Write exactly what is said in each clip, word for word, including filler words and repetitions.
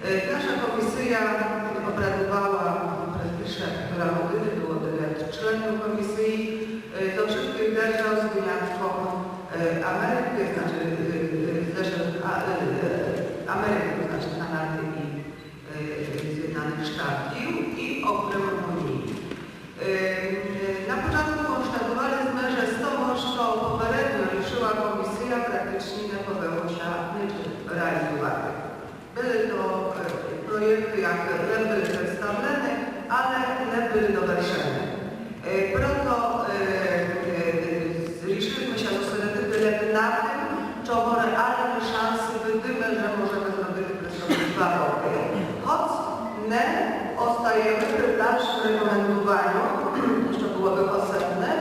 Е, наша комисия обрадувала през більше півтора годины, было девят членів комисиі, е, зо вшыткых держав з вынятком, е, Америкы, значыт, е, е, Злеченых, а, е, е, Америкы, то значыт Канады і, е, Зєднаных Штатів і окрем Руменії. Е, на початку конштатували зме, же з того, што попередньо рішыла комисия, практычні не повело ся нич реалізувати. Были то, е, проєкты, як лем были представлены, але не были довершены. Е, прото, е, е, рішыли зме ся зосередити лем на тым, чого реалны шансы видиме, же можеме зробити през собі два рокы. Хоц не остаєме при дальшым рекомендуваню, што было бы посебне,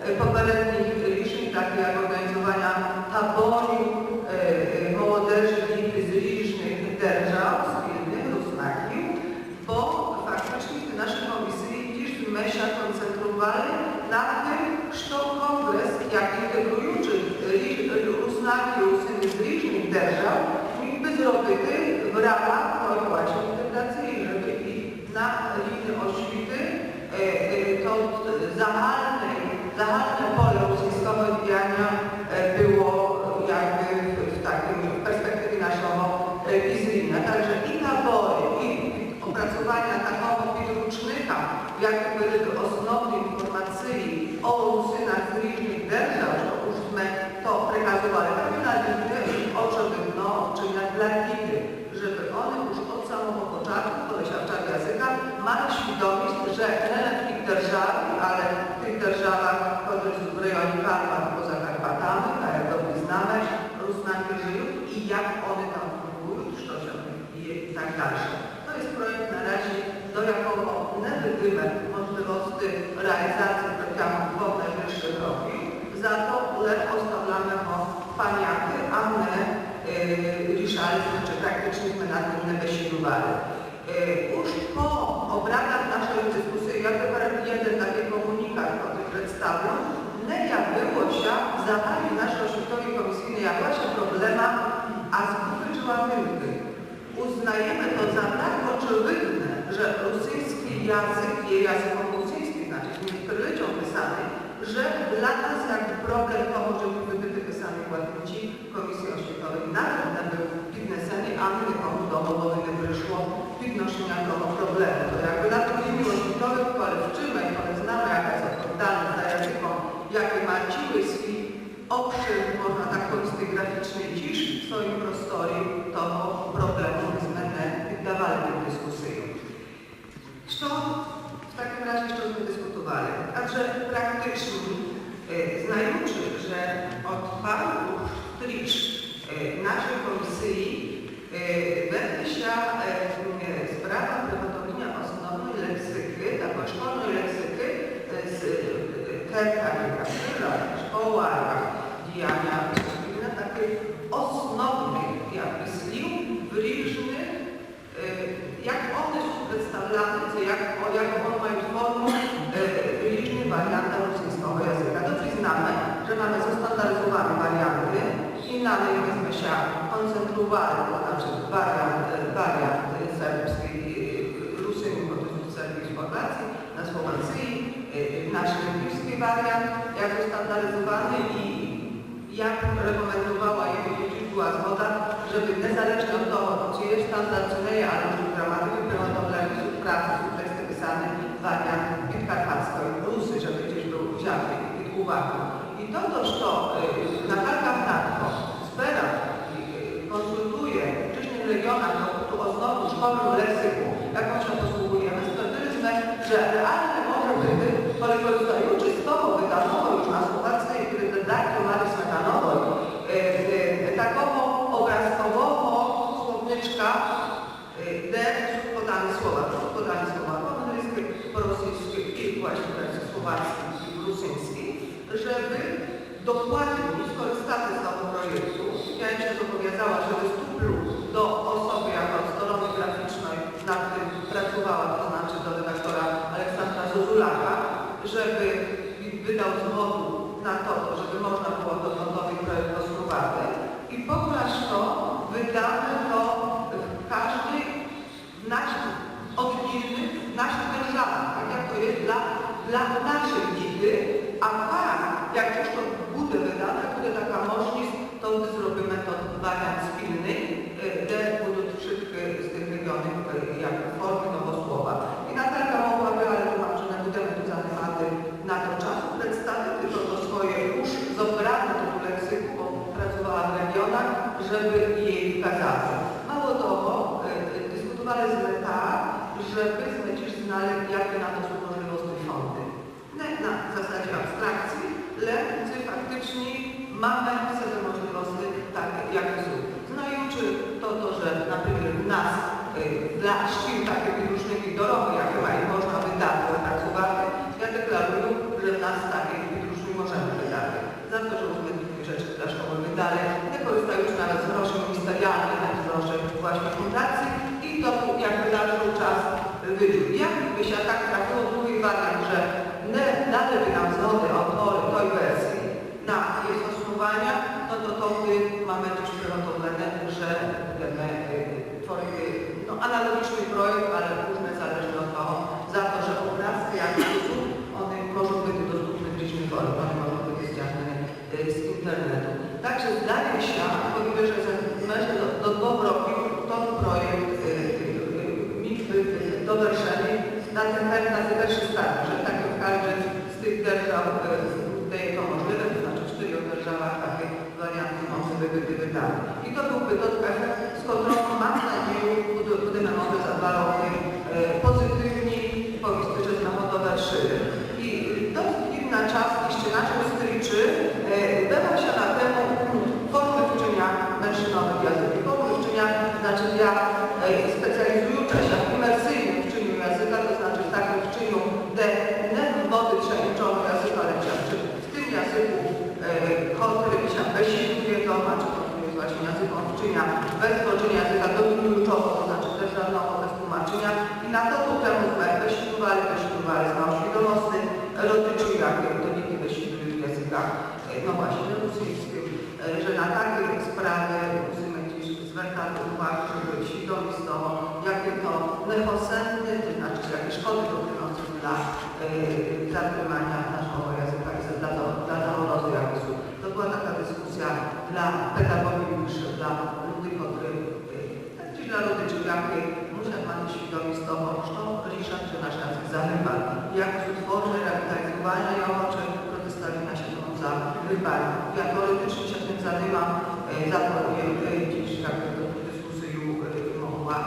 е, попередніх рішень, такых як орґанізованя таборів, е, е, молодежы, діти з ріжных держав, спільных, Руснаків, бо фактычні в нашій комисиі тіж зме ся концентрували на тым, што конґрес, як інтеґруючы рі-, Руснаків, Русинів з ріжных держав, міг бы зробити в рамах тої вашої інтеґрациі, жебы і на рівні освіты, е, е, то загальне, загальне поле русиньского діяня, е, было якбы в, в такым, в перспективі нашого, е, візріня. Так же і таборы, і опрацованя такого підручника, в якым были бы основны інформациі о Русинах з ріжных держав, што уж зме то приказували, так і на діти, очевидно, чынять для діти, жебы они уж од самого початку, коли ся вчать языка, мали свідоміст, же не лем в тых державах, але в тых державах, котры сут в реёні Карпат, поза Карпатами, а як добрі знаме, Руснакы жыют і як они там фунґуют, што ся в них діє і так дальше. То єст проєкт на разі, до якого не видиме можливости реалізациі протягом двох найближшых років, зато лем оставляме го в памяти, а не, е, рішали зме, чы практычні зме над тым не бесідували. Е, уж по обрадах нашой дискусиі, я тепер єден такій комунікат, котрый представлю, не явило ся в загалім нашой освітовій комисийній роботі проблема азбукы чы латинкы. Узнаєме то за так очевидне, же русиньскій язык є языком русиньскым, значыт, не з крылицьом писаным, же для нас як проблем то, же міг бы быти писаный в латинці, в Комисиі освітовій навет не был піднесеный, ани никому до головы не пришло підношеня того проблему. То якбы на тым рівні освітовым, коли вчыме і коли знаме якась одповідальность за языком, якый ма цілый свій обшыр, можна так повісти, ґрафічный, тіж в своім просторі, того проблему бы зме не піддавали під дискусию. Што в такім разі, што зме дискутували? Адже практычні, е, знаючы, же од пару уж стріч, е, нашой комисиі, е, веде ся, е, е, справа приготовленя основной лексикы, такой школьной лексикы, е, з, е, текстами, наприклад, школа, діяня, такых основных, якбы, слів в ріжных Е, як они сут представлены, ци як, о, як они мают форму, е, ріжных варіантах русиньского языка. Добрі знаме, же маме застандаризованы варіанты і на них зме ся концентрували, то значыт варіант, е, варіант, е, сербьскій, е, Русинів, котры сут в Сербії, Хорватії, на Словациі, е, е, наш лемківскій варіант, як застандаризованый і Я бы рекомендувала, єбы тіж была згода, жебы незалежні од того, ци є стандард, ци не є, але уж ґраматикы приготовлены сут, працы сут, тексты писаны, варіант підкарпатской Русы, жебы тіж был взятый під увагу. І тото, што, е, Наталка Гнатко збера, е, консултує в ріжных реґіонах ту основну школьну лексику, яком ся послугуєме, ствердили зме, же реалне може быти, коли, користуючы ся з того выданого уж на Словациі редактором Марії Сметановой, е, е, такого образкового словничка, е, де сут поданы слова, сут поданы слова по анґлийскы, по російскы і власні версії словацькі і русиньскы, жебы докладні скористати ся з того проєкту. Я ся зобовязала, же выступлю до особы, яка од стороны ґрафічной над тым працувала, то значыт до редактора Александра Зозуляка, жебы выдав згоду на то, жебы можна было тот ґотовий проєкт розпрацувати. І покы што выдаме то в каждій як формы того слова. І Наталка могла бы, але думам, же не будеме ту занимати на то часу, представити то, то своє уж зобране ту лексику, бо працовала в реґіонах, жебы єй вказати. Мало того, е, дискутовали зме так, жебы зме тіж знали, яке на то сут можлївости фонды. Не на засаді абстракциі, лем же фактычні маме в себе можлївости такі, які сут. Знаючы то, то, же, например, в нас, е, для шкіл такі підручникы дорогы, які май можна выдати, опрацовати, я декларую, же в нас такі підручникы можеме выдати. За то, же уж зме такі речы для школы выдали, не користаючы навет з грошей міністеріалных, лем з грошей власні фундациі, і то, як бы, дальшый час выдав. Як бы ся так трафило другій варіант, же не дали бы нам згоды авторы той версиі на єй заснованя, но то тогды маме тіж приготовлене, же будеме, е, творити, но, аналоґічный проєкт, але уж незалежно од того, за то, же образкы, як сут, они можут быти доступны в ріжных формах, они можут быти стягнены, е, з інтернету. Так же здає ся, бо виджу, же за межы до, до двох років тот проєкт, е, е, міг быти довершеный на тым, на тым першым стадіум, же так як каждый з тых держав, е, де є то можлїве, то значыт, в тых державах такы варіанты могли бы быти выданы. І то быв бы тот ефект, з котрым, мам надію, буду-, будеме могли за два рокы, е, позитивні повісти, же зме го довершыли. І досить дивна част іщы нашей стрічы, е, вела ся на тему, м, формы вчыня меншыновых языків. Формы вчыня, значыт, я, е, спеціалізуючы ся в імерсийным вчыню языка, то значыт в такым вчыню, де не вводит ся іншого языка, лем ся вчыт в тым языку, е, котрым ся бесідує дома, ци котрый є власні языком вчыня, без вводжыня языка домінуючого, то значыт державного, без тлумачыня. І на тоту тему зме бесідували, бесідували зме о свідомости родичів, якы то діти бесідуют в языках, е, но власні, русиньскым, е, же на такі справы мусиме тіж звертати увагу, жебы свідоміст того, яке то нехосенне, то значыт, яке шкоды то приносит для, е, затриманя нашого языка і за, для того, для того розвитку. То была така дискусія для педаґоґів, для людей, котры, е, тіж для родичів, якы мусят мати свідоміст того, што рішат, же наш язык загибат. Як сут формы ревіталізованя його, ци протиставіня ся тому загибаню. Я теоретычні ся тым занимам, е, за то є, е, тіж, як бы, ту дискусію, е, могла,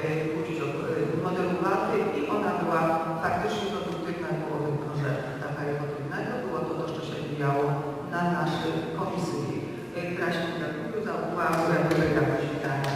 е, пуч-, е, модерувати, і она была фактычні продуктивна, і было видно, же така є потрібна. І то было то, то, што ся діяло на нашій комісиі. Е, красно дякую за увагу, я буду дякую за питаня.